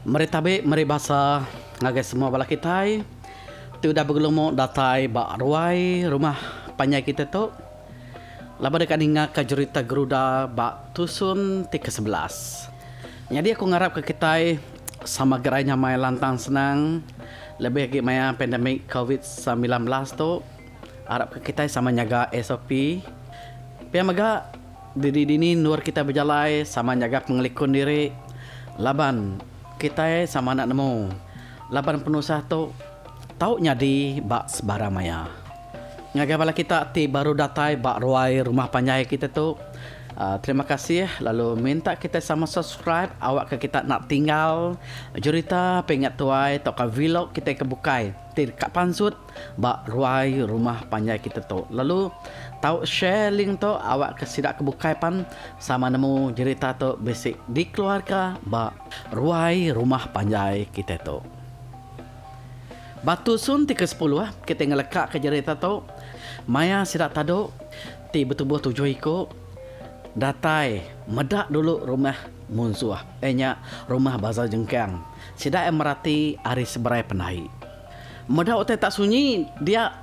Meri tabi meri basa ngagai semua bala kitai ti udah begelumu datai ba ruai rumah panjai kitai tu laban deka ninga ka jerita Geruda ba tusun ti ke 11. Nyadi aku ngarap ka kitai sama gerai nyamai lantang senang lebih agi maya pandemik covid 19 tu arap ka kitai sama nyaga SOP. Pia mega Diri dini endur kitai bejalai sama nyaga pengelikun diri laban kitai sama enda nemu laban penusah tu tau nyadi ba sebarang maya. Ngagai bala kita ti baru datai ba ruai rumah panjai kita tu terima kasih lalu minta kitai sama subscribe awakka kita enda tinggal jerita pengingat tuai tauka vlog kitai ke bukai ti deka pansut ba ruai rumah panjai kita tu lalu tau share link tu awak ke sida ke bukai pan sama nemu jerita tu bisi dikeluarka ba ruai rumah panjai kita tu. Ba tusun ti kesepuluh kita ngeleka ke jerita tu maya sida tadu ti betubuh tujuh iku datai meda dulu rumah munsuh iya nya rumah Bazar Jengkang sida iya merati ari seberai pendai. Meda utai tak sunyi dia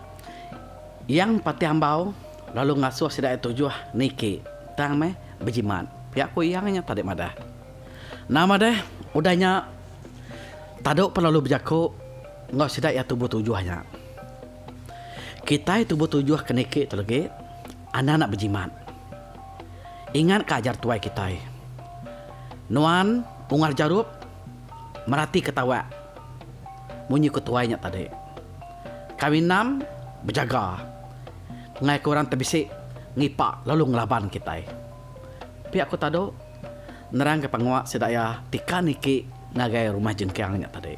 Yang Patih Ambau lalu ngasuh sida iya tujuh niki tang meh bejimat pia ku Yang nya tadi madah. Nama deh udah nya Tadu pan lalu bejaku enggau sida iya tubuh tujuh nya. Kitai tubuh tujuh ke niki tu legi anang enda bejimat. Ingat ka ajar tuai kitai. Nuan Ungar Jarup merati ke tawak. Munyi ku tuai nya tadi. Kami endang bejaga ngaika orang ti bisi ngipa lalu ngelaban kitai. Pia ku Tadu nerangka pengawa sida iya ti ka niki ngagai rumah jengkang nya tadi.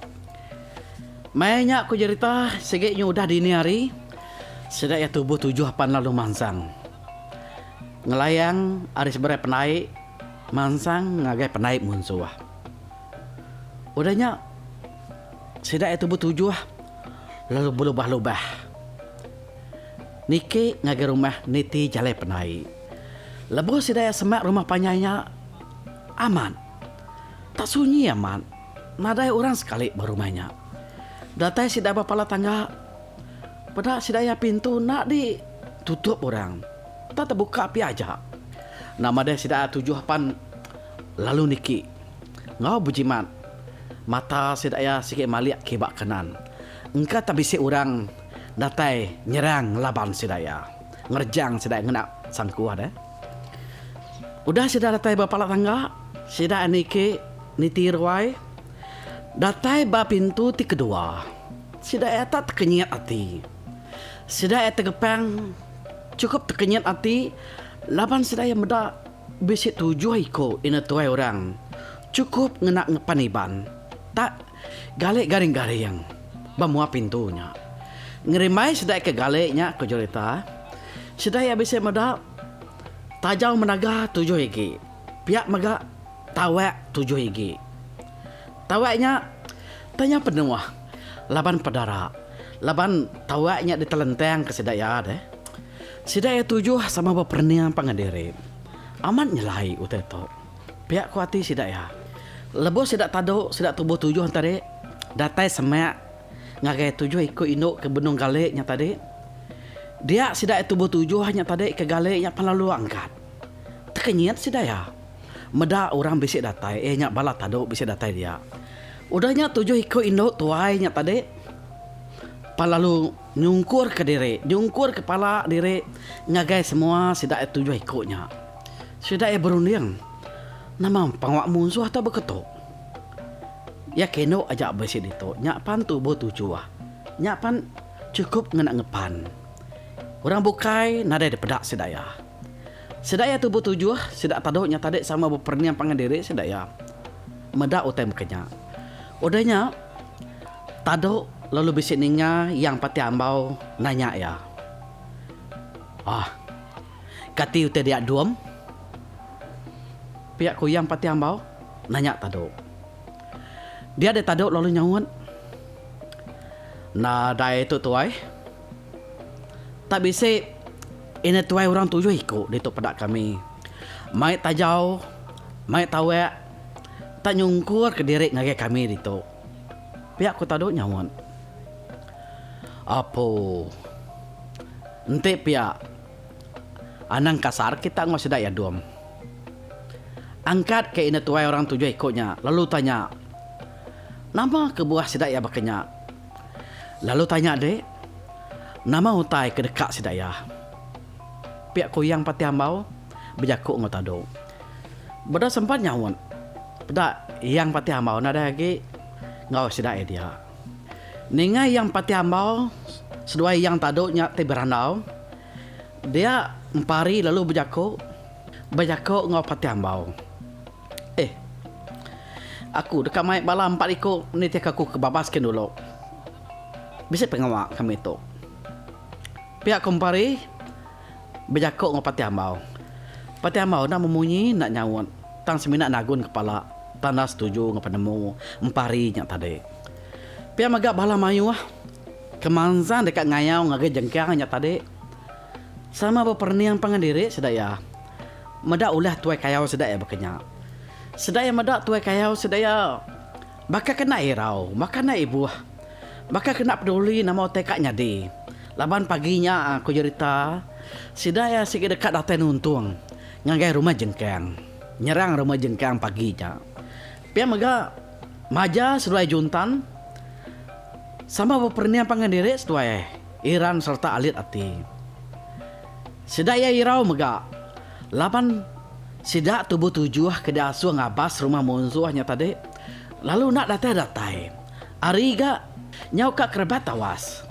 Maya nya ku jerita sigi nyu udah dini hari sida iya tubuh tujuh pan lalu mansang ngelayang ari seberai pendai mansang ngagai pendai munsuh. Udah nya, sida iya tubuh tujuh lalu belubah-lubah niki ngagai rumah niti jalai pendai. Lebuh sida iya semak rumah panjai nya, amat tak sunyi amat nadai orang sekali ba rumah nya. Datai sida ba pala tangga, peda sida iya pintu enda ditutup orang, tak tebuka pia aja. Nama deh sida tujuh pan lalu niki. Enggau bejimat, mata sida iya sigi malik kiba kanan. Engka tak bisi orang datai nyerang ngelaban sida iya, ngerejang sida iya ngena sangkuh deh. Udah sida datai ba pala tangga, sida iya niki niti ruai, datai ba pintu ti kedua, sida iya tak tekenyit ati. Sida iya tegepang chukup tekenyit ati laban sida iya meda. Bisi tujuh iku ina tuai orang chukup ngena ngepan Iban tak gali garing-garing ba mua pintu nya. Ngerimbai sida ke gali nya ku jerita, sida iya bisi meda tajau menaga tujuh igi pia mega tawak tujuh igi. Tawak nya tanya penuh laban pedara laban tawak nya ditelentang ke sida iya deh. Sida iya tujuh sama beperening pangan diri. Amat nyelai utai tu. Pia ku ati sida iya. Lebuh sida tadu sida tubuh tujuh tadi datai semak ngagai tujuh iku indu ke benung gali nya tadi, dia sida iya tubuh tujuh nya tadi ke gali nya pan lalu angkat. Tekenyit sida iya meda orang bisi datai iya nya bala tadu bisi datai dia. Udah nya tujuh iku indu tuai nya tadi pan lalu. Nyungkurka diri, nyungkurka pala diri ngagai semua sida iya tujuh iku nya. Sida iya berunding, Nama pengawa munsuh tu baka tu? Iya ke indu aja bisi ditu, nya pan tubuh tujuh. Nya pan chukup ngena ngepan. Orang bukai nadai dipeda sida iya. Sida iya tubuh tujuh, sida tadu nya tadi sama beperening pangan diri sida iya meda utai baka nya. Udah nya. Tadu lalu bisi ninga Yang Patih Ambau nanya iya. Ah. Kati utai dia dum? Pia ku Yang Patih Ambau nanya Tadu. Dia deh Tadu lalu nyaut. Nadai tu tuai. Tak bisi inai tuai orang tujuh iku ditu peda kami. Mai tajau, mai tawak. Tak nyungkur ke diri ngagai kami ditu. Pia ku Tadu nyaut. Apo. Enti pia anang kasar kita enggau sida iya dum. Angkat ke indu tuai orang tujuh iku nya lalu tanya, Nama kebuah sida iya baka nya? Lalu tanya dik, Nama utai ke deka sida iya? Pia ku Yang Patih Ambau bejaku enggau Tadu. Beda sempat nyaut, peda Yang Patih Ambau nadai agi enggau sida iya dia. Ninga Yang Patih Ambau seduai Yang Tadu nya ti berandau, dia Empari lalu bejaku bejaku enggau Patih Ambau. Eh. Aku deka mai bala empat iku nitihka aku ke babas kin dulu. Bisi pengawa kami tu. Pia ku Empari bejaku enggau Patih Ambau. Patih Ambau enda memunyi enda nyaut tang semina nagun kepala tanda setuju enggau penemu Empari nya tadi. Pia mega bala mayuh ke mansang deka ngayau ngagai jengkang nya tadi sama beperening pangan diri sida iya. Meda ulah tuai kayau sida iya baka nya. Sida iya meda tuai kayau sida iya baka kena irau, baka enda ibuh, baka kena peduli nama utai ka nyadi. Laban pagi nya ku jerita, sida iya sigi deka datai nuntung ngagai rumah Jengkang, nyerang rumah Jengkang pagi nya. Pia mega Maja seduai Juntan sama beperening pangan diri seduai iran sereta alit ati. Sida iya irau mega laban sida tubuh tujuh ke diasuh ngabas rumah munsuh nya tadi lalu enda datai-datai. Ari ga nyau ka kerebat tawas.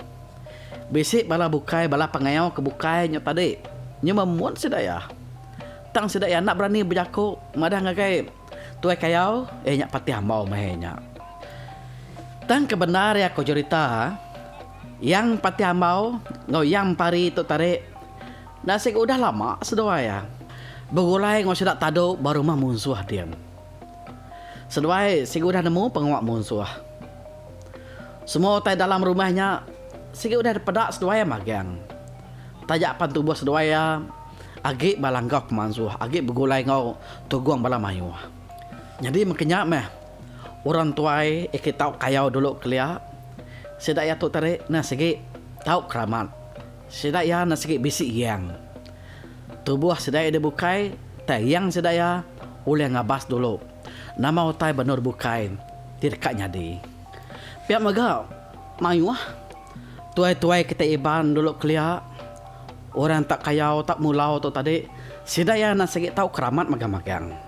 Bisi bala bukai bala pengayau ke bukai nya tadi nyememun sida iya. Tang sida iya enda berani bejaku madah ngagai tuai kayau iya nya Patih Ambau meh nya. Tang ke bendar iya ko jerita. Yang Patih Ambau enggau Yang Empari tu tadi enda siku udah lama seduai iya begulai enggau sida tadu ba rumah munsuh din. Seduai siku udah nemu pengawa munsuh. Semua utai dalam rumah nya sigi udah dipeda seduai iya magang. Taja pan tubuh seduai iya agi ba langkau pemansuh agi begulai enggau tugung bala mayuh. Nyadi meh ke nya meh orang tuai iki tau kayau dulu kelia. Sida iya tu tadi nah sigi tau keramat. Sida iya nah sigi bisi yang. Tubuh sida iya dibukai tai yang sida iya ulih ngabas dulu nama utai ba endur bukai ti deka nyadi. Pia mega mayuh tuai-tuai kitai Iban dulu kelia orang tak kayau tak mulau tu tadi sida iya nah sigi tau keramat magang-magang.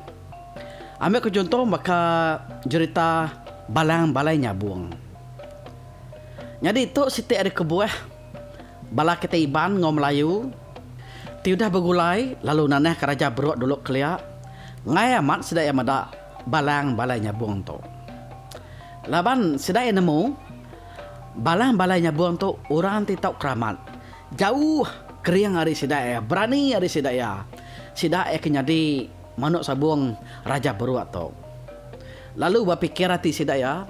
Ambil ke chunto baka jerita Balang Balai Nyabung. Nyadi tu siti ari kebuah bala kitai Iban enggau Melayu ti udah begulai lalu nanahka Raja Brooke dulu kelia enggai amat sida iya meda Balang Balai Nyabung tu. Laban sida iya nemu Balang Balai Nyabung tu orang ti tau keramat jauh kering ari sida iya, berani ari sida iya. Sida iya ke nyadi manuk sabung Raja Brooke tu. Lalu ba pikir ati sida iya,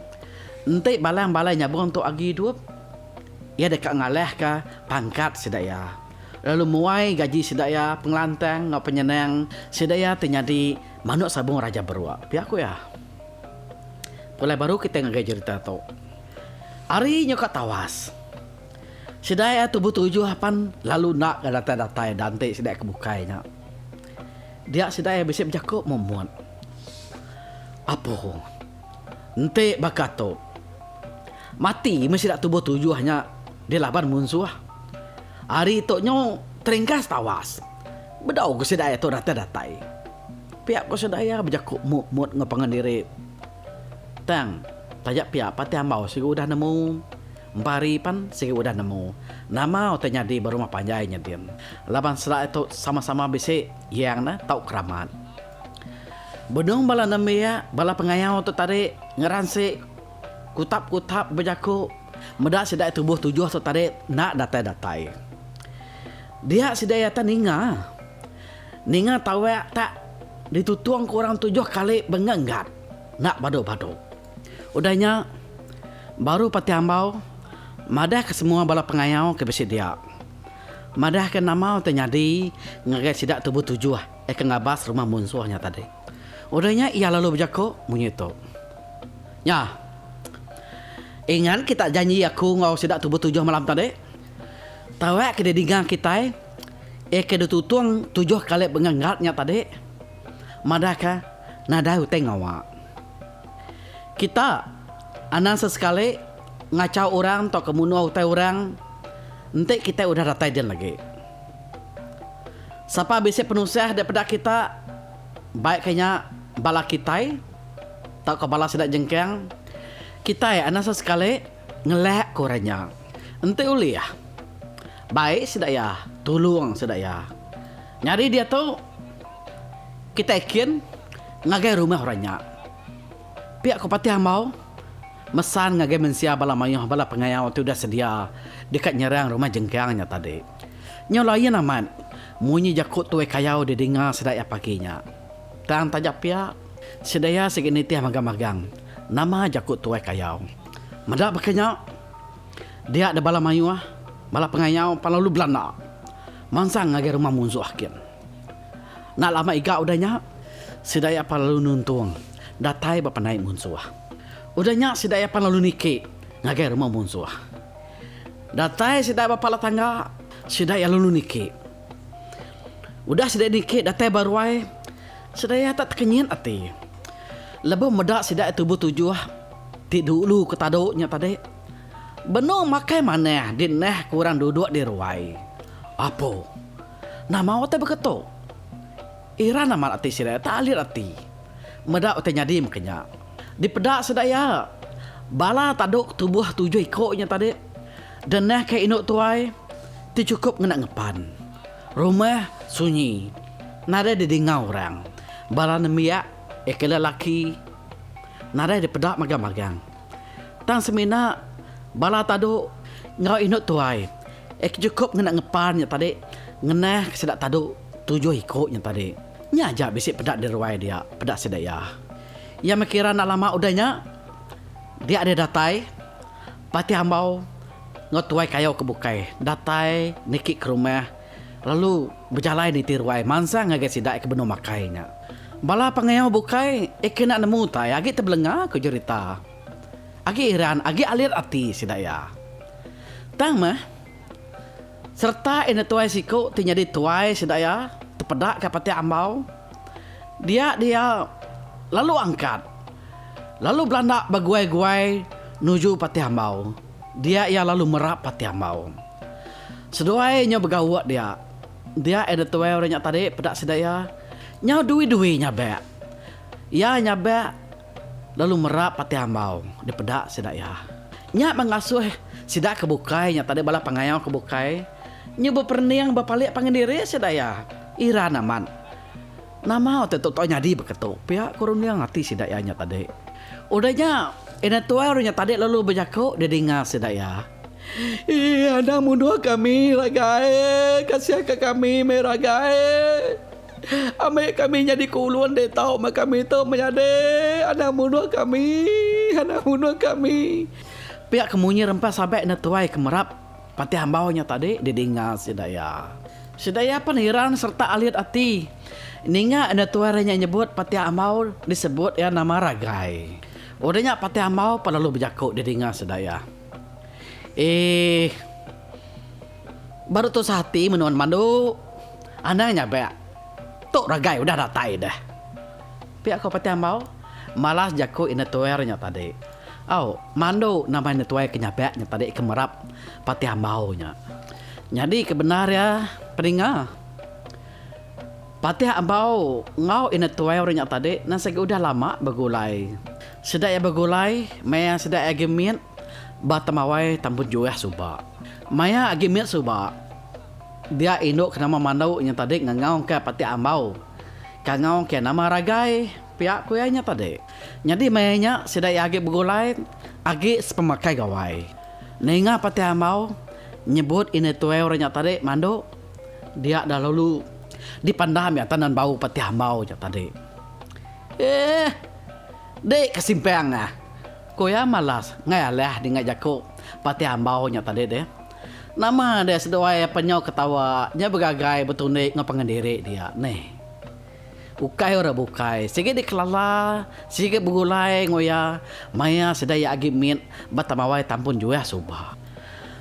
enti Balang Balai Nyabung tu agi idup, iya deka ngalahka pangkat sida iya, lalu muai gaji sida iya pengelantang enggau penyenang sida iya ti nyadi manuk sabung Raja Beruk, pia ku iya. Pulai baru kitai ngagai jerita tu. Ari nyuka tawas. Sida iya tubuh tujuh pan lalu enda ga datai-datai da enti sida ke bukai nya. Dia sida iya bisi bejaku mumut. Apo. Enti baka tu. Mati meh sida tubuh tujuh nya dilaban munsuh. Ari tu nyu teringkas tawas. Bedau ku sida iya tu datai-datai. Pia ku sida iya bejaku mut-mut enggau pangan diri. Tang, taja pia Patih Ambau sigi udah nemu. Empari pan sigi udah nemu nama utai nyadi ba rumah panjai nya din. Laban sida tu sama-sama bisi yang ne tau keramat. Benung bala nembiak bala pengayau tu tadi ngeransi kutap-kutap bejaku meda sida tubuh tujuh tu tadi enda datai-datai. Dia sida iya tan ninga. Ninga tawak tak ditutung ke orang tujuh kali bengga-enggat enda badu-badu. Udah nya, baru Patih Ambau madahka semua bala pengayau ke bisi dia. Madahka nama utai nyadi ngagai sida tubuh tujuh ke ngabas rumah munsuh nya tadi. Udah nya iya lalu bejaku munyi tu. Nya. Ingat kita janji aku enggau sida tubuh tujuh malam tadi? Tawak ke didinga kitai iya ke ditutung tujuh kali bengenggat nya tadi madahka nadai utai ngawa. Kita anang sesekali ngachau orang tauka munuh utai orang enti kitai udah datai din lagi. Sapa bisi penusah dipeda kita baikka nya bala kitai tauka bala sida jengkang kitai anang sesekali ngelak ke orang nya. Enti ulih bai sida iya tulung sida iya. Nyadi diatu kitai kin ngagai rumah orang nya. Pia ku Patih Ambau mesan ngagai mensia bala mayuh bala pengayau ti udah sedia deka nyerang rumah jengkang nya tadi. Nyau lain amat munyi jaku tuai kayau didinga sida iya pagi nya. Tang taja pia, sida iya sigi nitih magang-magang nama jaku tuai kayau. Meda baka nya, dia deh bala mayuh, bala pengayau pan lalu belanda mansang ngagai rumah munsuh kin. Enda lama iga udah nya, sida iya pan lalu nuntung datai ba pendai munsuh. Udah nya sida iya pan lalu niki ngagai rumah munsuh. Datai sida ba pala tangga, sida iya lalu niki. Udah sida niki datai ba ruai, sida iya tak tekenyit ati. Lebuh meda sida tubuh tujuh ti dulu ke tadu nya tadi, benung makai manah di neh ke orang duduk di ruai. Apo. Nama utai baka tu? Iran amat ati sida iya tak alit ati meda utai nyadi meka nya. Dipeda sida iya, bala tadu tubuh tujuh iku nya tadi denah ke indu tuai ti chukup ngena ngepan. Rumah sunyi, nadai didinga orang. Bala nembiak ika lelaki nadai dipeda magang-magang. Tang semina bala tadu enggau indu tuai ika chukup ngena ngepan nya tadi ngenah ke sida tadu tujuh iku nya tadi. Nya aja bisi peda di ruai dia, peda sida iya. Iya meh kira enda lama udah nya, dia deh datai Patih Ambau enggau tuai kayau ke bukai datai niki ke rumah lalu bejalai niti ruai mansang ngagai sida ke benung makai nya. Bala pengayau bukai eke enda nemu utai agi tebelenga ku jerita. Agi iran agi alit ati sida iya. Tang meh sereta enda tuai siku ti nyadi tuai sida iya tepeda ka Patih Ambau dia dia lalu angkat lalu belanda beguai-guai nuju Patih Ambau. Dia iya lalu merap Patih Ambau. Seduai nyau begauk dia. Dia enda tuai orang nya tadi peda sida iya nyau dui-dui nyabak. Iya nyabak lalu merap Patih Ambau dipeda sida iya. Nya meh ngasuh sida ke bukai nya tadi bala pengayau ke bukai nyu beperening bepalik pangan diri sida iya. Iran amat. Nama utai tu tau nyadi baka tu pia ku runding ati sida iya nya tadi. Udah nya ina tuai orang nya tadi lalu bejaku didinga sida iya. Ii anang munuh kami ragai kasih ka kami meh ragai. Ambi kami nyadi ke ulun deh tau meh kami tu menyadi anang munuh kami anang munuh kami. Pia ke munyi rempah sabek ina tuai ke merap Patih ambau nya tadi didinga sida iya. Sida iya pan iran sereta alit ati ninga enda tuai nya nyebut Patih Ambau disebut iya nama Ragai. Udah nya Patih Ambau pan lalu bejaku didinga sida iya. Eeh. Baru tusah ati menua mandu. Anang nyabak. Tu Ragai udah datai deh. Pia ko Patih Ambau malas jaku enda tuai nya tadi. Au, mandu nama enda tuai ke nyabak nya tadi ke merap Patih Ambau nya. Nyadi ke bendar iya peninga. Patih Ambau enggau enda tuai orang nya tadi nang sigi udah lama begulai. Sida iya begulai maya sida iya agi mit ba Temawai Tambun Juah suba. Maya agi mit suba dia indu ke nama mandu nya tadi ngangauka Patih Ambau kangauka nama Ragai pia ku iya nya tadi. Nyadi maya nya sida iya agi begulai agi sepemakai gawai. Ninga Patih Ambau nyebut indai tuai orang nya tadi mandu dia dah lalu dipandam iya tandan bau Patih Ambau nya tadi. Eeh dek ke simpang ah ku iya malas enggai alah dinga jaku Patih Ambau nya tadi deh. Nama deh seduai iya penyau ketawa nya begagai betundi enggau pangan diri dia neh. Ukai orang bukai. Sigi dikelala, sigi begulai enggau iya maya sida iya agi mit ba Temawai Tampun Juah suba.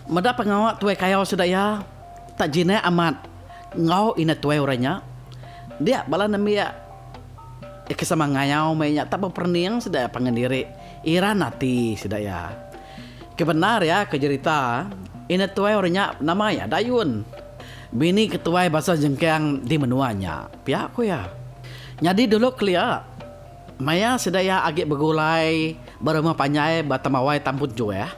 Meda pengawa tuai kayau sida iya tak jinak amat enggau indah tuai orang nya. Dia bala nembiak ke sama ngayau meh nya tak beperening sida iya pangan diri iran ati sida iya. Ke bendar iya ke jerita indah tuai orang nya nama iya Dayun. Bini ketuai bansa Jengkang di menua nya, pia ku iya. Nyadi dulu kelia, maya sida iya agi begulai ba rumah panjai ba Temawai Tampun Juah,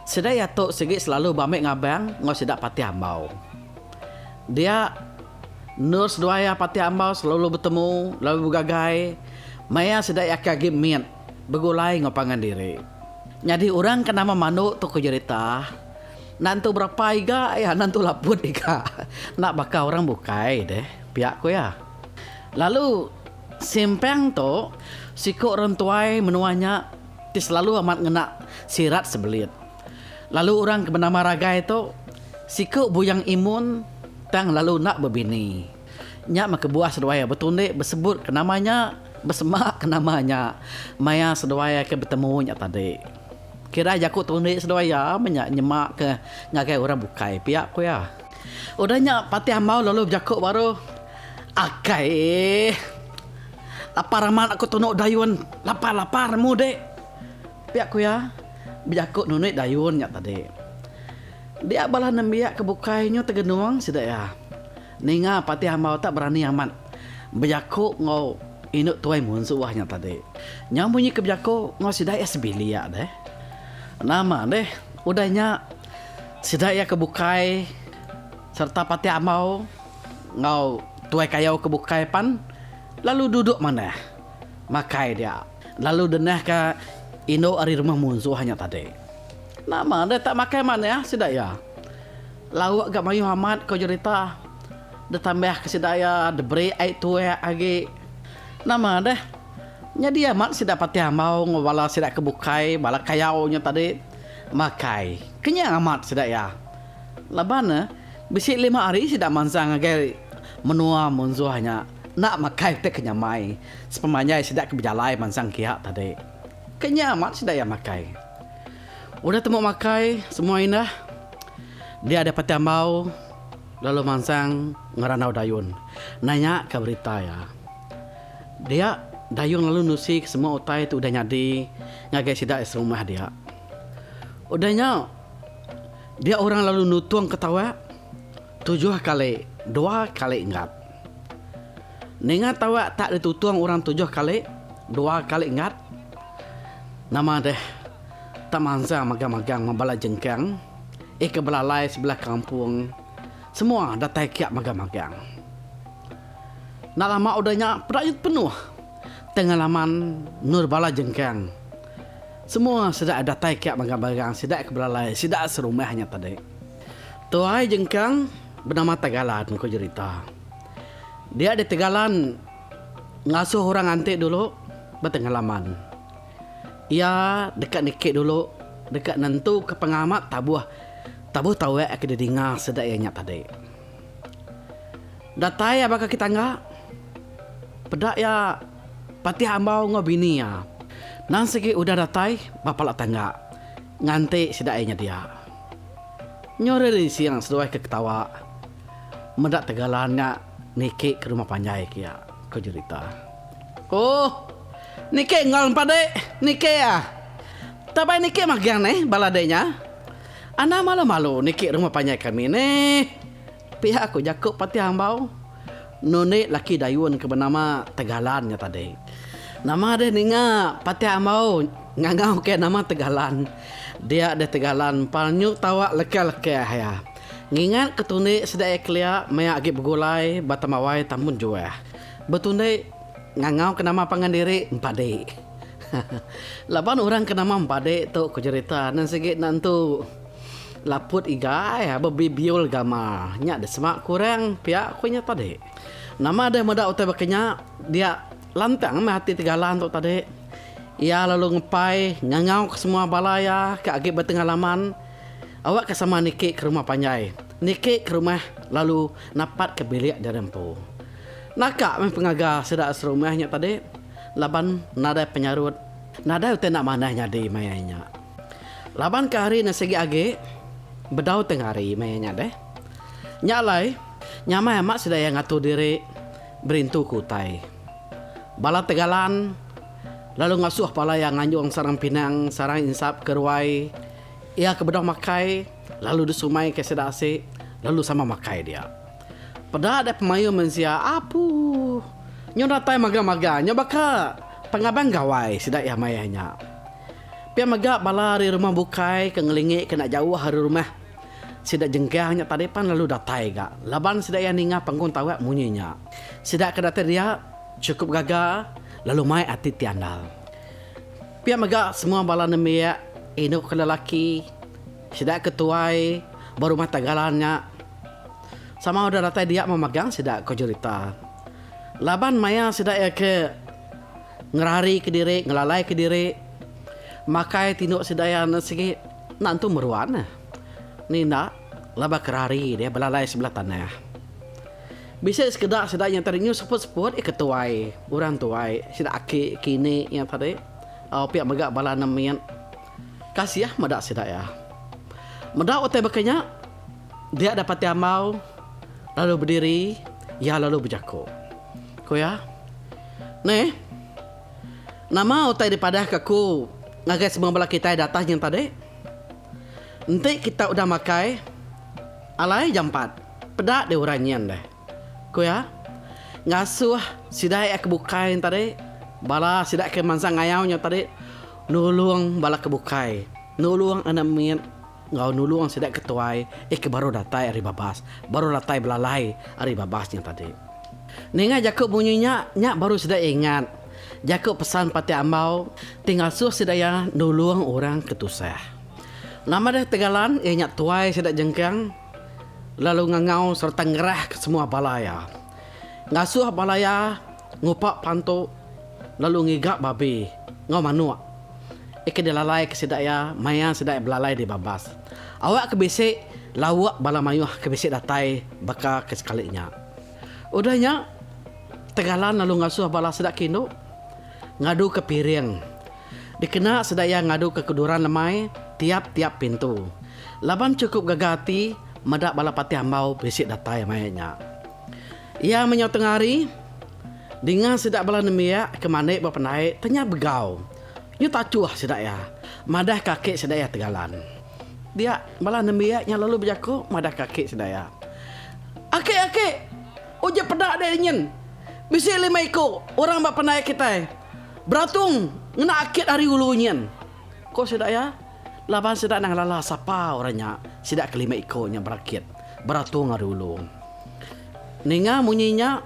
sida iya tu sigi selalu bambi ngabang enggau sida Patih Ambau. Dia, endur seduai iya Patih Ambau selalu betemu lalu begagai maya sida iya ke agi mit begulai enggau pangan diri. Nyadi orang ke nama Mandu tu ku jerita, Enda entu berapa iga iya, enda entu laput iga. Enda baka orang bukai deh, pia ku iya. Lalu Simpang tu siku orang tuai menua nya ti selalu amat ngena sirat sebelit. Lalu orang ke benama Ragai tu siku bujang imun tang lalu enda bebini. Nya meh kebuah seduai iya betundi besebut ke nama nya, besema ke nama nya maya seduai iya ke betemu nya tadi. Kira jaku tundi seduai iya meh nya nyema ke ngagai orang bukai pia ku iya. Udah nya Patih Ambau lalu bejaku baru, Akai. Lapar amat aku tunu dayun, lapar lapar nemu dik. Pia ku iya bejaku nunui dayun nya tadi. Dia bala nembiak ke bukai nyu tegenung sida iya. Ninga Patih Ambau tak berani amat bejaku enggau indu tuai munsuh nya tadi. Nyau munyi ke bejaku enggau sida iya sebilik deh. Nama deh udah nya sida iya ke bukai sereta Patih Ambau enggau tuai kayau ke bukai pan lalu duduk manah makai dia lalu denahka indu ari rumah munsuh nya tadi. Nama deh tak makai manah sida iya. Lauk ga mayuh amat ko jerita. Ditambah ke sida iya diberi ai tuak agi. Nama deh. Nyadi amat sida Patih Ambau enggau bala sida ke bukai bala kayau nya tadi makai. Kenyang amat sida iya. Laban ne bisi lima hari sida mansang ngagai menua munsuh nya enda makai ti ke nyamai sepemanjai sida ke bejalai mansang kiya tadi. Kenyang amat sida iya makai. Udah tembu makai semua indah, dia deh Patih Ambau lalu mansang ngerandau Dayun nanya ka berita iya. Dia Dayun lalu nusi ke semua utai ti udah nyadi ngagai sida serumah dia. Udah nya dia orang lalu nutung ke tawak tujuh kali dua kali enggat. Ninga tawak tak ditutung orang tujuh kali dua kali enggat nama deh. Tak mansang magang-magang meh bala jengkang eh ke belalai sebelah kampung semua datai kiak magang-magang. Enda lama udah nya peda nyut penuh tengah laman endur bala jengkang. Semua sida datai kiak magang-magang sida ke belalai sida serumah nya tadi. Tuai jengkang benama Tagalan ku jerita. Dia di Tagalan ngasuh orang nganti dulu ba tengah laman. Iya deka niki dulu deka nentuka pengamat tabuh tabuh tawak ke didinga sida iya nya tadi. Datai iya ba kaki tangga, peda iya Patih Ambau enggau bini iya nang sigi udah datai ba pala tangga nganti sida iya nyedia. Nyu rerinsing seduai ke ketawa meda tegalan nya niki ke rumah panjai ke iya, ku jerita. Oh. Niki enggau empa dek, niki ah. Tabai niki magang neh bala dek nya. Anang malu-malu niki rumah panjai kami neh. Pia ku jaku Patih Ambau nundi laki Dayun ke benama Tegalan nya tadi. Nama deh ninga Patih Ambau ngangau ke nama Tegalan. Dia deh Tegalan pan nyu tawa lekah-lekah iya. Ngingat ke tundi sida iya kelia maya agi begulai ba Tembawai Tambun Juah. Betundi Ngangau ke nama pangan diri Empadi. Laban orang ke nama Empadi tu ku jerita nang sigi enda entu laput iga iya bebibiul gama nya deh sema kurang pia ku inya tadi. Nama deh meda utai baka nya dia lantang meh ati Tegalan tu tadi. Iya lalu ngepai ngangau ke semua bala iya ke agi betengalaman awak ke sama niki ke rumah panjai niki ke rumah lalu napat ke bilik diri empu. Naka meh pengaga sida serumah nya tadi laban nadai penyarut, nadai utai enda manah nyadi maya nya. Laban ke hari ne sigi agi bedau tengah hari maya nya deh. Nya alai nyamai amat sida iya ngatur diri berintu ke utai. Bala Tegalan lalu ngasuh bala iya nganjung sarang pinang, sarang insap ke ruai iya ke bedau makai lalu disumai ke sida asi lalu sama makai dia. Peda deh pemayuh mensia apu nyu datai magang-magang nyu baka pengabang gawai sida iya maya nya. Pia mega bala ari rumah bukai ke ngelingi ke enda jauh ari rumah sida jengkang nya tadi pan lalu datai ga laban sida iya ninga panggung tawak munyi nya. Sida ke datai dia chukup gaga lalu mai ati ti andal. Pia mega semua bala nembiak indu ke lelaki sida ke tuai ba rumah Tagalan nya sama udah datai dia memagang sida ko jerita. Laban maya sida iya ke ngerari kediri ngelalai kediri makai tinduk sida iya ne sigi enda entu meruan ne. Ni enda laban ke rari dia belalai sebelah tanah. Bisi sekeda sida nya tadi nyu seput-seput ika tuai orang tuai sida aki ke ini nya tadi au pia mega bala nemit kasih meda sida iya. Meda utai baka nya dia dapati ambau lalu bediri iya lalu bejaku. Ku iya, Neh, nama utai dipadahka aku ngagai semua bala kitai datas nyin tadi? Enti kita udah makai, alai jampat peda deh orang nyin deh. Ku iya, ngasuh sida iya ke bukai nyin tadi, bala sida ke mansang ngayau nyin tadi nulung bala ke bukai, nulung anak mit enggau nulung sida ke tuai eh ke baru datai ari babas, baru datai belalai ari babas nyin tadi. Ninga jaku munyi nya, nya baru sida iya ingat jaku pesan Patih Ambau ti ngasuh sida iya nulung orang ke tusah. Nama deh Tegalan iya nya tuai sida Jengkang lalu ngangau sereta ngerahka semua bala iya. Ngasuh bala iya ngupa pantu lalu ngiga babi enggau manuk ika dilalaika sida iya maya sida iya belalai di babas. Awak ke bisi lauk bala mayuh ke bisi datai baka ke sekali nya. Udah nya, Tegalan lalu ngasuh bala sida ke indu ngaduka piring dikena sida iya ngaduka keduran lemai tiap-tiap pintu laban chukup gaga ati meda bala patih ambau bisi datai maya nya. Iya menyau tengah hari, dinga sida bala nembiak ke mandi ba pendai tenya begau nyu tachuh sida iya madahka aki sida iya Tegalan. Dia bala nembiak nya lalu bejaku madahka aki sida iya. Aki aki, uji peda deh nyin. Bisi lima iku orang ba pendai kitai beratung ngena akit ari ulu nyin. Ko sida iya, laban sida enda ngelala sapa orang nya sida ke lima iku nya berakit beratung ari ulu. Ninga munyi nya,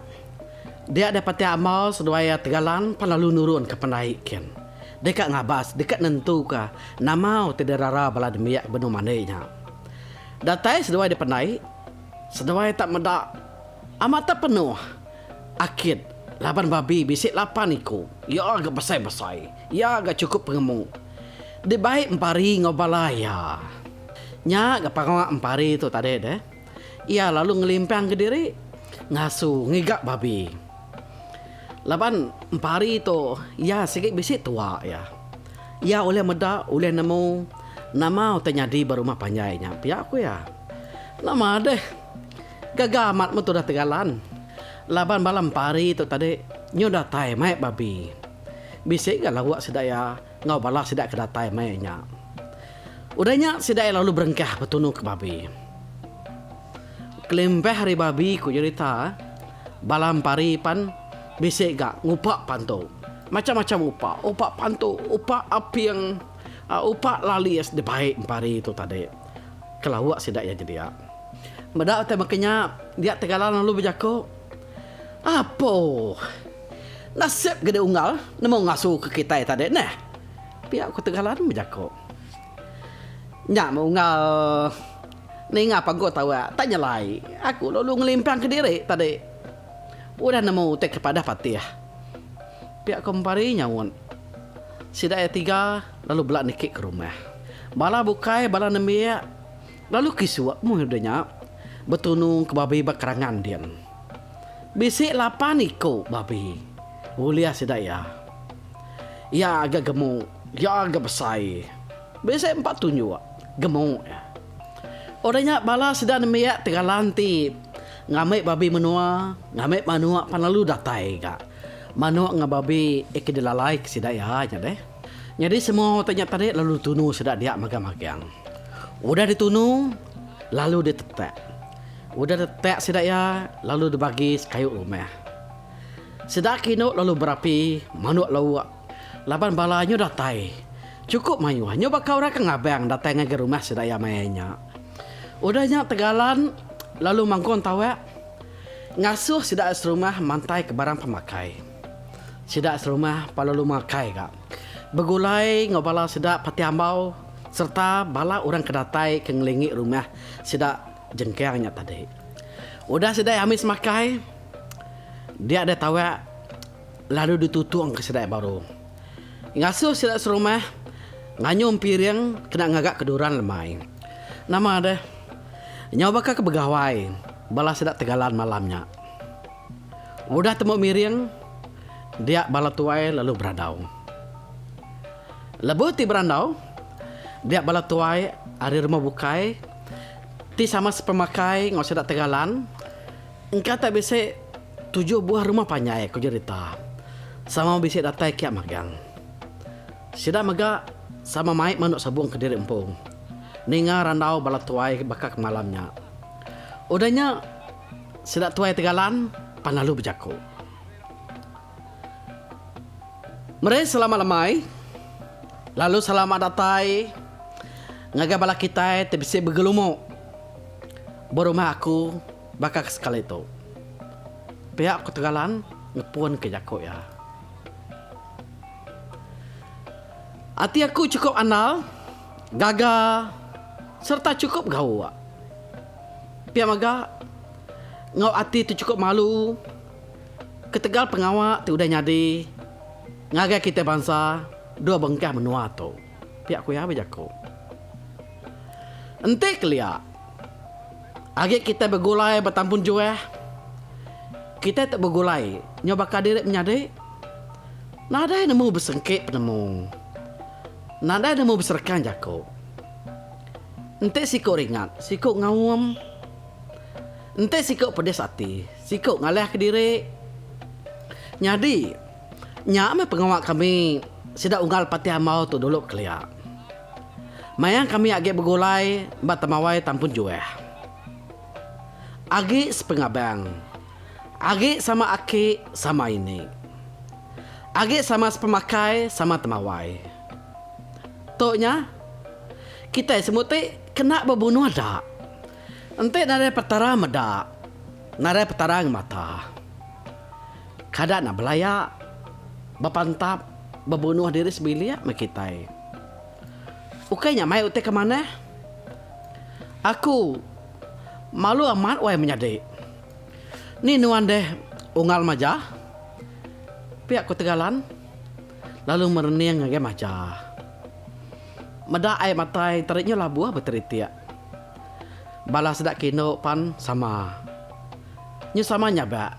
dia deh Patih Ambau seduai iya Tegalan pan lalu nurun ke pendai kin. Deka ngabas, deka nentuka nama utai dirara bala nembiak benung mandi nya. Datai seduai dipendai, seduai tak meda amat tak penuh akit laban babi bisi lapan iku. Iya ga besai-besai, iya ga chukup pengemu. Dibai Empari enggau bala iya. Nya ga pengawa Empari tu tadi deh. Iya lalu ngelimpang kediri ngasu ngiga babi. Laban Empari tu iya sigi bisi tua iya. Iya ulih meda, ulih nemu nama utai nyadi ba rumah panjai nya, pia ku iya. Nama deh, gaga amat meh tudah Tegalan laban bala Empari tu tadi nyu datai mai babi. Bisi ga lauk sida iya enggau bala sida ke datai mai nya. Udah nya sida iya lalu berengkah betunu ke babi. Kelimpah ari babi ku jerita, bala Empari pan bisi ga ngupa pantu. Macam-macam upa, upa pantu, upa aping, upa lalis dibai Empari tu tadi ke lauk sida iya nyedia. Meda utai baka nya, dia Tegalan lalu bejaku, Apo, nasib ga diunggal nemu ngasu ke kitai tadi neh. Pia ku Tegalan bejaku. Nya meh unggal ninga pangku tawak tak nyelai aku lalu ngelimpang kediri tadi. Udah nemu utai ke padah patih. Pia ko Empari nyaut. Sida iya tiga lalu bela niki ke rumah. Bala bukai bala nembiak lalu kisuk meh udah nya betunu ke babi ba kerangan din. Bisi lapan iku babi ulih sida iya. Iya ga gemu, iya ga besai. Bisi empa tunjuk gemu iya. Udah nya bala sida nembiak tegalan ti ngambi babi menua, ngambi manuk pan lalu datai ga. Manuk enggau babi ke dilalai ke sida iya nya deh. Nyadi semua utai nya tadi lalu ditunu sida dia magang-magang. Udah ditunu lalu ditetak. Udah ditetak sida iya lalu dibagi sekayu rumah. Sida ke indu lalu berapi manuk lauk laban bala nyu datai chukup mayuh nyu baka orang ke ngabang datai ngagai rumah sida iya maya nya. Udah nya Tegalan lalu mangkung tawak ngasuh sida serumah mantai ke barang pemakai. Sida serumah pa lalu makai ga begulai enggau bala sida Patih Ambau sereta bala orang ke datai ke ngelingi rumah sida Jengkang nya tadi. Udah sida ambis makai dia deh tawak lalu ditutung ke sida baru. Ngasuh sida serumah nganyum piring kena ngaga keduran lemai. Nama deh nyau baka ke begawai bala sida tegalan malam nya. Udah tembu miring dia bala tuai lalu berandau. Lebuh ti berandau dia bala tuai ari rumah bukai ti sama sepemakai enggau sida tegalan engka tak bisi tujuh buah rumah panjai ku jerita sama bisi datai kia magang. Sida mega sama mai manuk sabung kediri empu ninga randau bala tuai baka ke malam nya. Udah nya sida tuai tegalan pan lalu bejaku. Meri selamat lemai lalu selamat datai ngagai bala kitai ti bisi begelumu ba rumah aku baka ke sekali tu. Pia ku Tegalan ngepun ke jaku iya. Ati aku chukup andal, gaga sereta chukup gauk. Pia mega enggau ati ti chukup malu. Ketegal pengawa ti udah nyadi ngagai kitai bansa dua bengkah menua tu, pia ku iya bejaku. Enti kelia agi kitai begulai ba Tampun Juah, kitai tu begulai nyau baka diri menyadi, nadai nemu besengki penemu, nadai nemu beserekang jaku. Enti siku ringat, siku ngaum. Enti siku pedis ati, siku ngalih kediri. Nyadi, nya meh pengawa kami sida unggal Patih Ambau tu dulu kelia. Maya kami agi begulai ba Temawai Tampun Juah. Agi sepengabang. Agi sama aki sama ini. Agi sama sepemakai sama temawai. Tu nya, kitai semuti kena bebunuh da. Enti nadai Petara meda, nadai Petara ngemata. Kada enda belaya, bepantap, bebunuh diri sebilik meh kitai. Ukai nya mai utai ke manah. Aku malu amat wai menyadi. Ni nuan deh unggal maja? Pia ku Tegalan lalu merening ngagai maja. Meda ai matai teri nyu labuh beteritik. Bala sida ke indu pan sama. Nyu sama nyabak.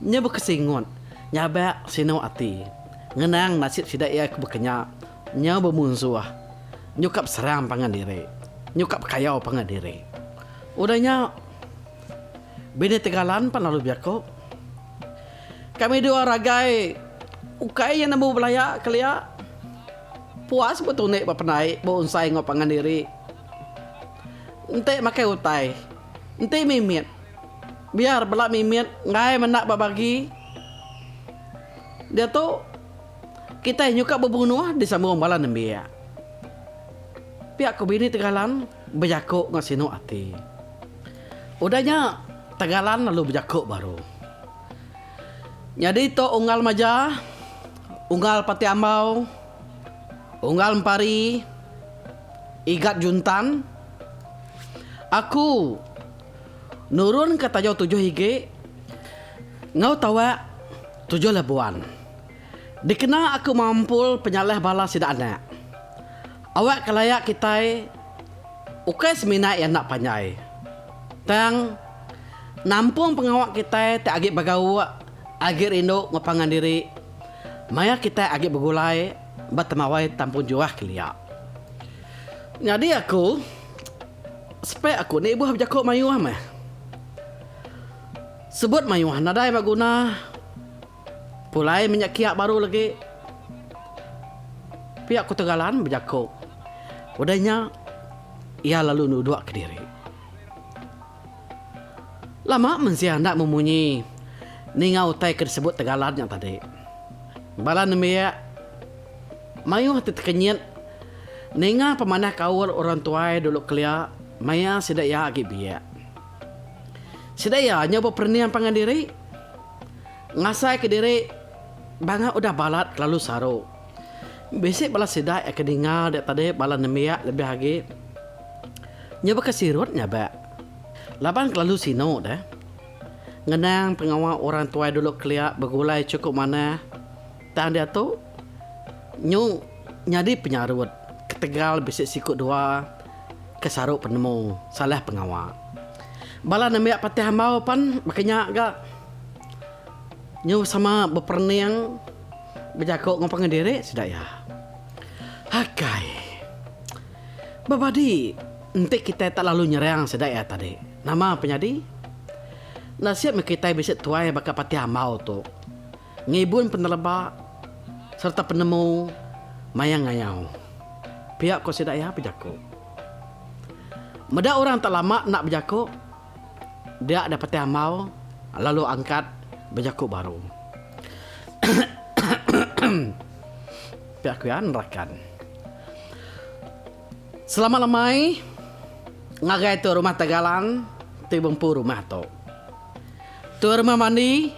Nyu bekesingut nyabak sinu ati. Ngenang nasib sida iya ke bekenya nyu bemunsuh nyukap serang pangan diri, nyukap kayau pangan diri. Udah nya bini Tegalan pan lalu bejaku, Kami dua ragai ukai iya nemu belaya kelia. Puas betundi ba pendai beunsai enggau pangan diri. Enti makai utai, enti mimit, biar bela mimit enggai menda ba bagi. Diatu, kitai nyuka bebunuh disambung bala nembiak. Pia ku bini Tegalan bejaku enggau sinu ati. Udah nya, Tegalan lalu bejaku baru. Nyadi tu unggal Maja, unggal Pati Ambau, unggal Empari, Igat Juntan, aku nurun ke tajau tujuh igi enggau tawak tujuh lebuan. Dikena aku mampul penyalah bala sida anak. Awak ke layak kitai ukai semina iya enda panjai. Tang. Nampung pengawa kitai ti agi begauk, agi rindu enggau pangan diri maya kitai agi begulai ba temawai Tampun Juah kelia. Nyadi aku, spek aku enda ibuh bejaku mayuh meh. Sebut mayuh nadai ba guna. Pulai meh nya kiak baru lagi. Pia ku Tegalan bejaku. Udah nya iya lalu nuduk kediri. Lama mensia enda memunyi ninga utai ke disebut Tegalan nya tadi. Bala nembiak mayuh ti tekenyit ninga pemanah kaul orang tuai dulu kelia maya sida iya agi biak. Sida iya nyau beperening pangan diri ngasaika diri banga udah balat kelalu saru. Bisi bala sida iya ke ninga dia tadi bala nembiak lebih agi nyau baka sirut nyabak laban kelalu sinu deh. Ngenang pengawa orang tuai dulu kelia begulai chukup manah tang diatu nyu nyadi penyarut ketegal bisi siku dua ke saru penemu salah pengawa. Bala nembiak Patih Ambau pan baka nya ga nyu sama beperening bejaku enggau pangan diri sida iya. Akai. Bebadi enti kitai tak lalu nyerang sida iya tadi. Nama penyadi? Nasib meh kitai bisi tuai baka Patih Ambau tu. Ngibun peneleba sereta penemu maya ngayau. Pia ko sida iya bejaku. Meda orang tak lama enda bejaku, dia deh Patih Ambau lalu angkat bejaku baru. Pia ku iya nerakan. Selamat lemai ngagai tu rumah Tegalan ti bempu rumah tu. Tuai rumah mandi,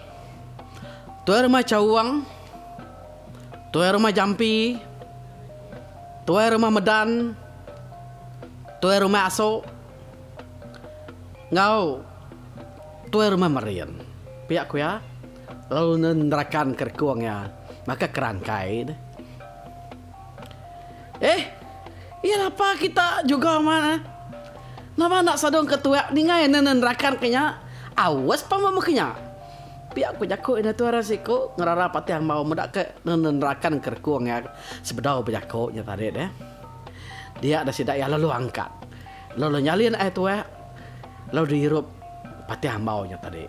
tuai rumah chaung, tuai rumah jampi, tuai rumah medan, tuai rumah asok enggau tuai rumah merin. Pia ku iya lalu nerakan ke rekung iya baka kerangkai deh. Eh, iya lapa kita juga amat eh. Nama enda sadung ke tuak ninga iya nenen rakan ke nya. Awas pama meh ke nya. Pia ku jaku ina tuai orang siku ngerara patih ambau meda ke nenen rakan ke rekung iya sebedau bejaku nya tadi deh. Dia da sida iya lalu angkat. Lalu nyalin ai tuak lalu diirup patih ambau nya tadi.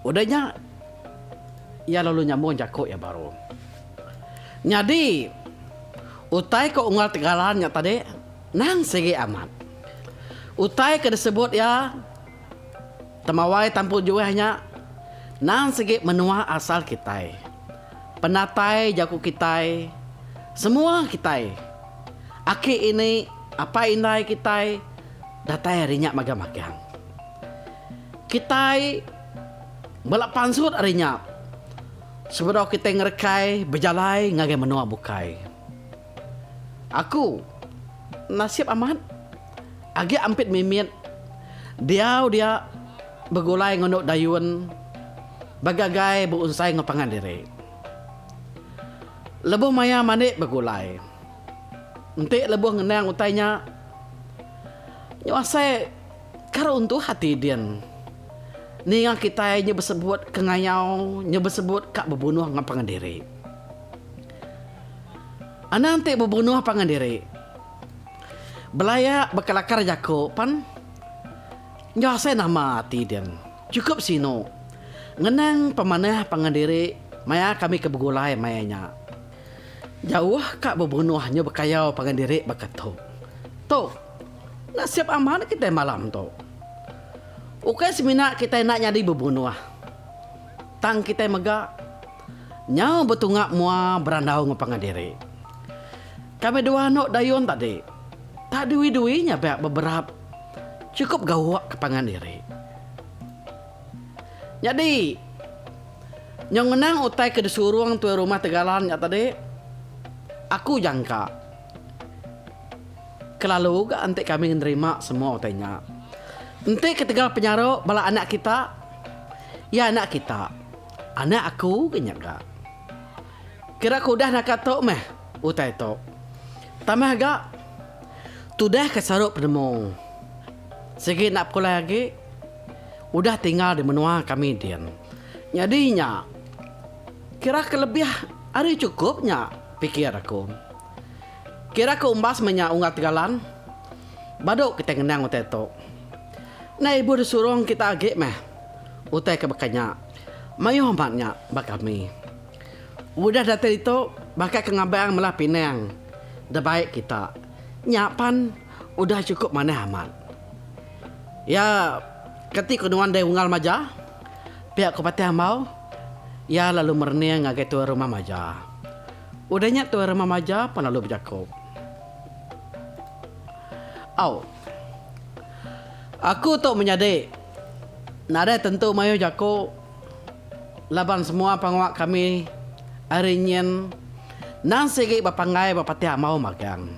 Udah nya iya lalu nyambung jaku iya baru. Nyadi, utai ke unggal Tegalan nya tadi nang sigi amat. Utai ke disebut iya Temawai Tampun Juah nya nang sigi menua asal kitai. Penatai jaku kitai, semua kitai, aki ini, apai indai kitai datai ari nya magang-magang. Kitai bela pansut ari nya. Sebedau kitai ngerekai bejalai ngagai menua bukai. Aku nasib amat agi ampit mimit diau dia begulai enggau endo dayun begagai beunsai enggau pangan diri. Lebuh maya mandi begulai. Enti lebuh ngenang utai nya nyu asai kar untuh ati din. Ninga kitai nya besebut ke ngayau nya besebut ka bebunuh enggau pangan diri. Anang ti bebunuh pangan diri. Belaya bekelakar jaku pan enggau asai nama ati din. Chukup sinu ngenang pemanah pangan diri maya kami ke begulai maya nya. Jauh ka bebunuh nya bekayau pangan diri baka tu. Tu nasib amat kitai malam tu. Ukai semina kitai enda nyadi bebunuh, tang kitai mega nyau betunga mua berandau enggau pangan diri. Kami dua anu dayun tadi tak dui-dui nyabak beberap chukup gawa ke pangan diri. Nyadi, nyau ngenang utai ke disurung tuai rumah Tegalan nya tadi, aku jangka. Kelalu ga enti kami nerima semua utai nya. Enti ketegal penyaru bala anak kita, iya anak kita, anak aku ga nya ga. Kira ke udah naka tu meh utai tu. Tambah ga, tudah ke saru penemu. Sigi enda pulai agi. udah tinggal di menua kami din. Nyadi nya kira ke lebih ari chukup nya pikir aku. Kira ke umbas meh nya unggal Tegalan. Badu kitai ngenang utai tu. Enda ibuh disurung kita agi meh utai ke baka nya. Mayuh amat nya ba kami. Udah datai ditu baka ke ngabang melah pinang debai kita. Nya pan udah chukup manah amat. Iya keti ku nuan deh unggal maja? Pia ku Patih Ambau. Iya lalu merening ngagai tuai rumah maja. Udah nya tuai rumah maja pan lalu bejaku. Au. Aku tu menyadi nadai tentu mayuh jaku laban semua pengawa kami ari nyin endang sigi bepanggai ba Patih Ambau magang.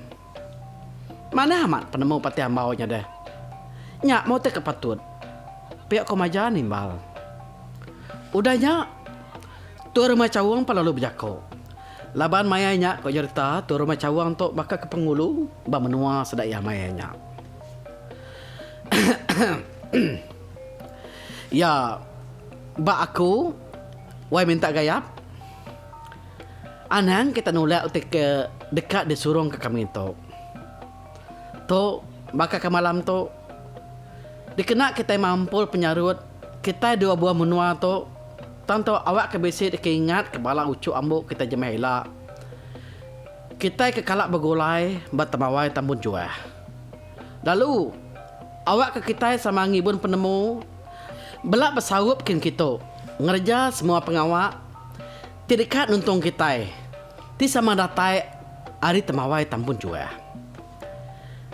Manah amat penemu Patih Ambau nya deh. Nya meh utai ke patut. Pia ko Maja nimbal. Udah nya Tuai Rumah Chaung pan lalu bejaku. Laban maya nya ko jerita Tuai Rumah Chaung tu baka ke pengulu ba menua sida iya maya nya. Iya ba aku wai minta gayap anang kita nulak utai ke deka disurung ke kami tu. Tu baka ke malam tu dikena kitai mampul penyarut kitai dua buah menua tu tang tu awak ke bisi dikeingat ke bala uchu ambu kitai jemah ila. Kitai ke kala begulai ba Temawai Tambun Juah. Lalu awak ke kitai sama ngibun penemu bela besaup kin kitu ngereja semua pengawa ti deka nuntung kitai ti sama datai ari Temawai Tambun Juah.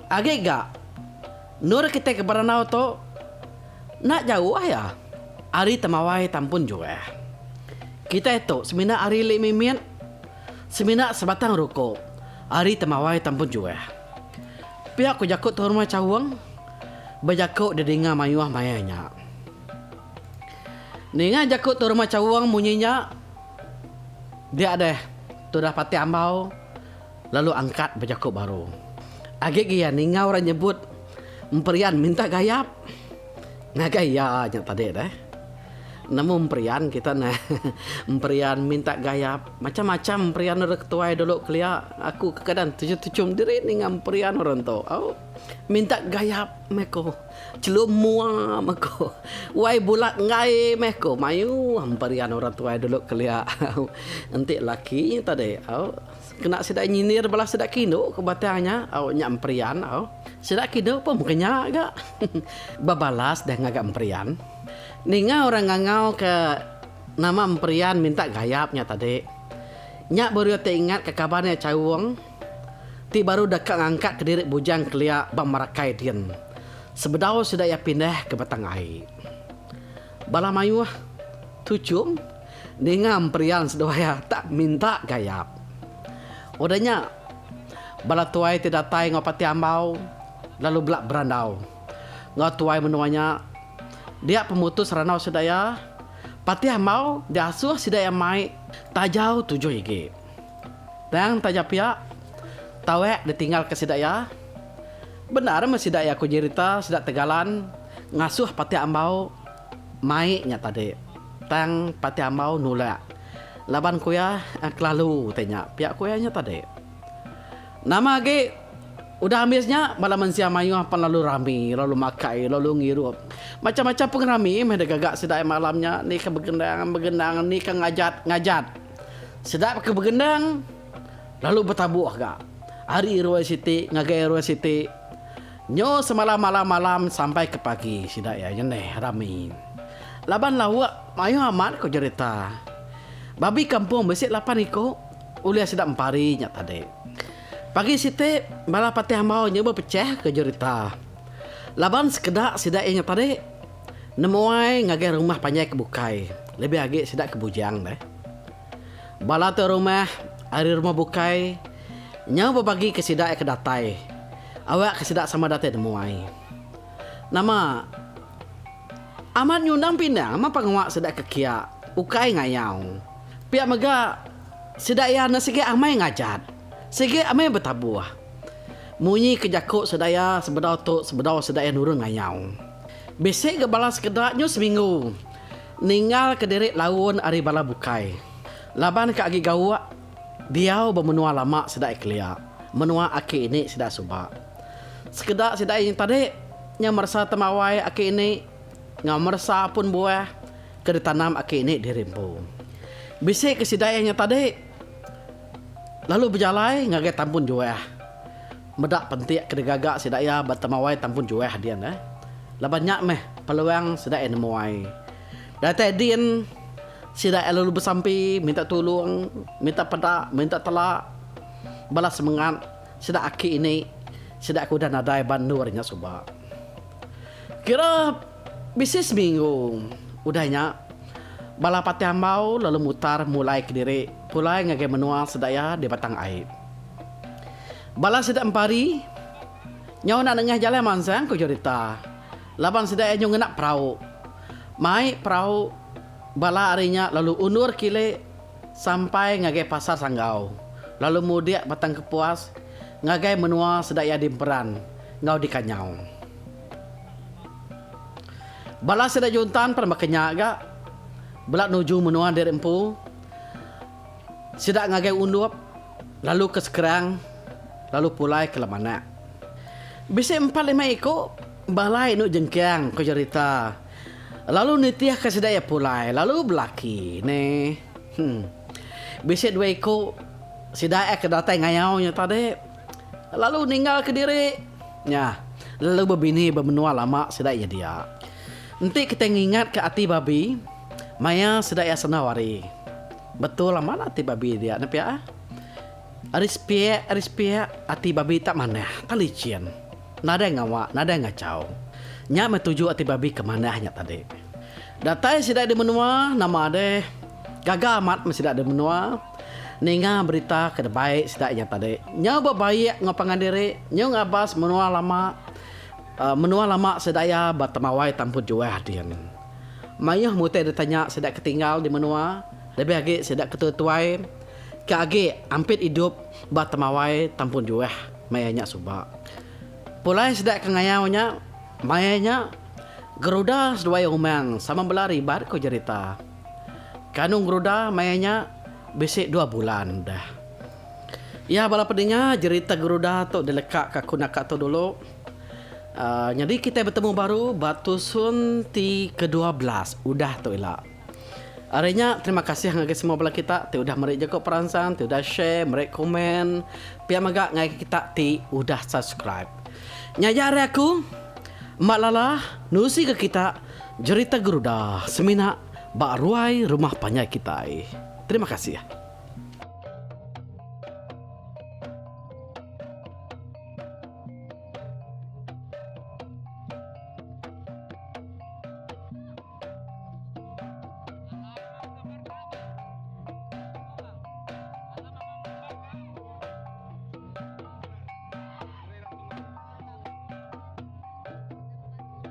Agi ga endur kitai ke berandau tu enda jauh iya ari Temawai Tampun Juah. Kitai tu semina ari ili mimit semina sebatang ruko ari Temawai Tampun Juah. Pia ku jaku Tuan Rumah Chaung bejaku didinga mayuh maya nya. Ninga jaku Tuan Rumah Chaung munyi nya dia deh tudah Patih Ambau. Lalu angkat bejaku baru. Agi gi iya ninga orang nyebut emperian minta gayap ngagai iya nya tadi deh. Nemu emperian kita neh. Emperian minta gayap macam-macam emperian orang ketuai dulu kelia aku kekadang tuchum-tuchum diri ninga emperian orang tu. Au minta gayap meh ko. Chelum mua meh ko. Wai bulat enggai meh ko. Mayuh emperian orang tuai dulu kelia. Enti laki nya tadi au. Kena sida nyindir bala sida ke indu ke batang nya au nya emperian au. Sida ke indu pun mega nya ga. Bebalas deh ngaga emperian. Ninga orang ngangau ke nama emperian minta gayap nya tadi. Nya baru iya ti ingat ke kaban iya Chaung ti baru deka ngangkat kediri bujang kelia ba Merakai din sebedau sida iya pindah ke Batang Ai. Bala mayuh tuchum ninga emperian seduai iya tak minta gayap. Udah nya, bala tuai ti datai enggau Patih Ambau lalu bela berandau enggau tuai menua nya. Dia pemutus randau sida iya, Patih Ambau diasuh sida iya mai tajau tujuh igi. Tang taja pia, tawak ditinggalka sida iya. Bendar meh sida iya ku jerita sida Tegalan ngasuh Patih Ambau mai nya tadi. Tang Patih Ambau nulak laban ku iya kelalu utai nya pia ku iya nya tadi. Nama agi udah ambis nya bala mensia mayuh pan lalu rami lalu makai lalu ngirup. Macam-macam pengerami meh digaga sida iya malam nya ni ke begendang begendang ni ke ngajat ngajat. Sida ke begendang lalu betabuh ga ari ruai siti ngagai ruai siti. Nyu semalam-malam-malam sampai ke pagi sida iya nyeneh rami. Laban lauk mayuh amat ko jerita. Babi kampung bisi lapan iku ulih sida empari nya tadi. Pagi siti bala Patih Ambau nyu bepechah ke jerita. Laban sekeda sida iya nya tadi nemuai ngagai rumah panjai ke bukai lebih agi sida ke bujang deh. Bala tu rumah ari rumah bukai nyau bebagi ke sida iya ke datai awak ke sida sama datai nemuai. Nama amat nyundang pinang mah pengawa sida ke kia ukai ngayau. Pia mega sida iya enda sigi amai ngajat sigi amai betabuh munyi ke jaku sida iya sebedau tu sebedau sida iya nurun ngayau. Bisi ga bala sekeda nyu seminggu ninggal ke diri laun ari bala bukai laban ke agi gauk diau ba menua lama sida kelia, menua aki ini sida suba. Sekeda sida nya tadi nya meresa temawai aki ini enggau meresa pun buah ke ditanam aki ini diri empu. Bisi ke sida nya tadi lalu bejalai ngagai Tampun Juah. Meda pentik ke digaga sida iya ba temawai Tampun Juah din eh. Laban nya meh peluang sida iya nemuai. Datai din sida iya lalu besampi minta tulung, minta peda, minta tela bala semengat sida aki ini sida ke udah nadai ba endur nya suba. Kira bisi seminggu udah nya bala Patih Ambau lalu mutar mulai kediri pulai ngagai menua sida iya di Batang Ai. Bala sida empari nyau enda nengah jalai mansang ku jerita laban sida iya nyau ngena perau. Mai perau bala ari nya lalu undur kili sampai ngagai pasar Sanggau lalu mudik Batang Kepuas ngagai menua sida iya di Emperan enggau di Kanyau. Bala sida juntan pan baka nya ga bela nuju menua diri empu. Sida ngagai Undup lalu ke Sekerang lalu pulai ke Lemanak. Bisi 45 iku bala indu jengkang ku jerita lalu nitihka sida iya pulai lalu belaki neh. Hmm. Bisi dua iku sida iya ke datai ngayau nya tadi lalu ninggalka diri nya lalu bebini ba menua lama sida iya dia. Enti kitai ngingatka ati babi maya sida iya senau hari. Betul amat ati babi dia ne pia. Ari sepiak ari sepiak ati babi tak manah tak licin. Nadai ngawa nadai ngachau. Nya meh tuju ati babi ke manah nya tadi. Datai sida di menua nama deh gaga amat meh sida di menua ninga berita ke dibai sida nya tadi. Nyau bebaik enggau pangan diri nyau ngabas menua lama menua lama sida iya ba Temawai Tampun Juah din. Mayuh mutai ditanya sida ke tinggal di menua, lebih agi sida ke tuai-tuai ke agi ampit idup ba Temawai Tampun Juah maya nya suba. Pulai sida ke ngayau nya, maya nya Geruda seduai Umang sama bela ribat ku jerita. Kandung Geruda maya nya bisi dua bulan udah. Iya bala peninga jerita Geruda tu dileka ka aku naka tu dulu. Nyadi kitai betemu baru ba tusun ti ke-12 udah tu ila. Ari nya terima kasih ngagai semua bala kita ti udah meri jaku peransang, ti udah share, meri komen, pia mega ngagai kita ti udah subscribe. Nya aja ari aku, Mak Lala nusi ke kita jerita Geruda semina ba ruai rumah panjai kitai. Terima kasih.